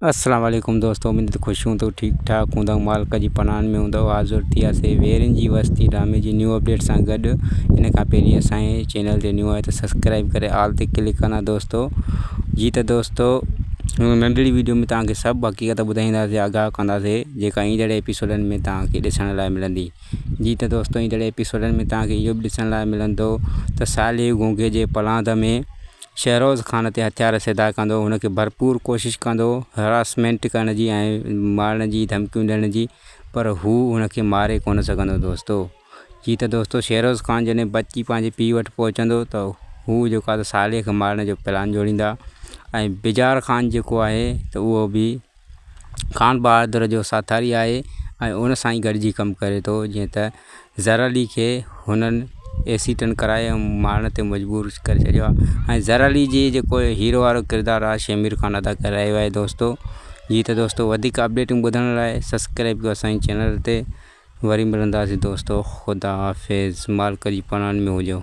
السلام عليڪم دوستو اميد ته خوش هوندو ٺيڪ ٺاڪ هوندو مالڪ جي پناهن ۾ هوندو حاضر ٿي آسي ويرين جي وستي ڊرامي جي نيو اپڊيٽ سان گڏ ان کان پهرين اسان جي چينل تي نيو آهي ته سبسڪرائب ڪري آل تي ڪلڪ ڪندا دوستو جي ته دوستو ننڍڙي ويڊيو ۾ توهان کي سڀ حقيقت ٻڌائينداسي آگاهه ڪنداسي جيڪا ايندڙ ايپيسوڊن ۾ توهان کي ڏسڻ لاء ملندي جي ته دوستو ايندڙ ايپيسوڊن ۾ توهان کي اهو به ڏسڻ لاء ملندو ته صالح گونگي جي پلاند ۾ شهروز خان تي هٿيار سڌا ڪندو هن کي ڀرپور ڪوشش ڪندو هراسمينٽ ڪرڻ جي ۽ مارڻ جي ڌمڪيون ڏيڻ جي پر هو هن کي ماري ڪونه سگهندو دوستو جي ته دوستو شهروز خان جڏهن بچي پنهنجي پيء وٽ پهچندو ته هو جيڪو آهي صالح کي مارڻ جو پلان جوڙيندا ۽ بجار خان جيڪو آهي ته اهو به خان بهادر جو ساٿاري آهي ۽ ان سان ئي گڏجي ڪم ڪري ٿو جيئن ته زر علي کي هنن ايڪسيڊنٽ ڪرائي ۽ مارڻ تي مجبور ڪري ڇڏيو آهي ۽ زر علي جي جيڪو هيرو وارو ڪردار آهي شهمير خان ادا ڪري رهيو آهي دوستو جي ته دوستو وڌيڪ اپڊيٽون ٻڌڻ لاء سبسڪرائب ڪيو اسان جي چينل تي وري ملنداسين دوستو خدا حافظ مالڪ جي پناهن ۾ هجو.